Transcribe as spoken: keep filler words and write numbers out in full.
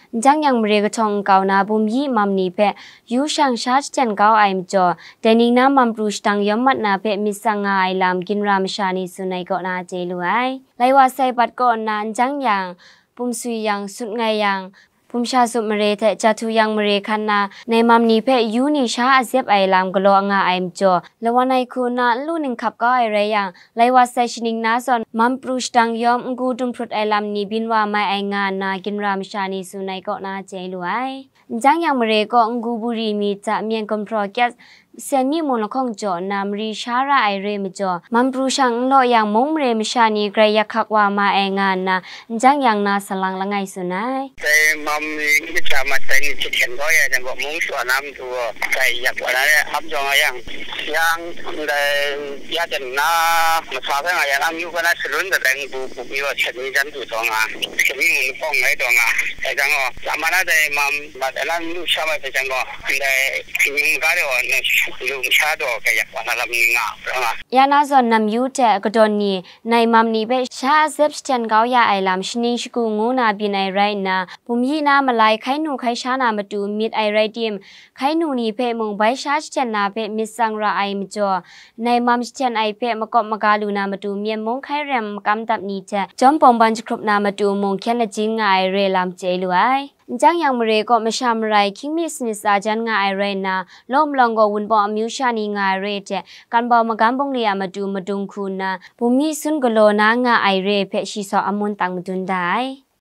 N jang yang mare kahtawng nkau na bum yi mam ni hpe yu shang sha jahten kau ai majaw, dai ning na mam pru shadang yawm mat na hpe myit tsang nga ai lam ginra masha ni tsun ai kaw na chye lu ai. Lai wa sai bat kaw nna n jang yang, bum sui yang, sut ngai yang, bum sha zup mare hte jahtu yang mare hkan na, nai mam ni hpe yu ni sha a zep ai lam galaw nga ai majaw, lawan ai hku nna nlu ninghkap kau ai rai yang, lai wa sai shaning na zawn, mam pru shadang yawm n-gu dum hprut ai lam ni byin wa mai ai nga nna ginra masha ni tsun ai kaw na chye lu ai. N jang yang mare kaw n-gu buri mi hta myen gumhpraw kyat, sen mi mung lahkawng jaw nna mari sha ra ai re majaw, mam pru shang n law yang mung mare masha ni grai yak hkak wa ma ai nga nna, n jang yang na salang langai tsun ai. Dai mam ni n kaja mat dai ni jahten kau ya jang gaw, mung shawa na matu gaw, dai yak wa na re, ap jaw nga yang, yang, ndai ya jan na, masa hpe nga yang, amyu hpe na shalun dat ai n-gu buk mi gaw, shat mi jan du taw nga, shat mi mung lahkawng ngai taw nga, dai jang gaw, lam ma na dai mam mat ai na n lu sha mai hpe jang gaw, ndai hpring maga de gaw, na lu masha taw, gayak wa na lam ni nga, nga. Ya na zawn nam yu hte kadawn ni, nai mam ni hpe sha a zep jahten kau ya ai lam shaning shagu ngu na byin ai rai nna, bum yi na malai hkai nu hkai sha na matu myit ai rai tim, hkai nu ni hpe mung bai sha jahten na hpe myit tsang ra ai majaw, nai mam jahten ai hpe makawp maga lu na matu myen mung hkai rem makam dap ni hte jawm bawng ban jahkrup na matu mung hkyen lajin nga ai re lam chye lu ai. N jang yang mare kaw masha marai hkying mi sanit tsa jan nga ai rai nna, law malawng gaw Wunpawng amyu sha ni nga ai re hte, kan bau magam bungli a matu madung hku nna, bum yi sun galaw na nga ai re hpe shi saw amun tang madun da ai.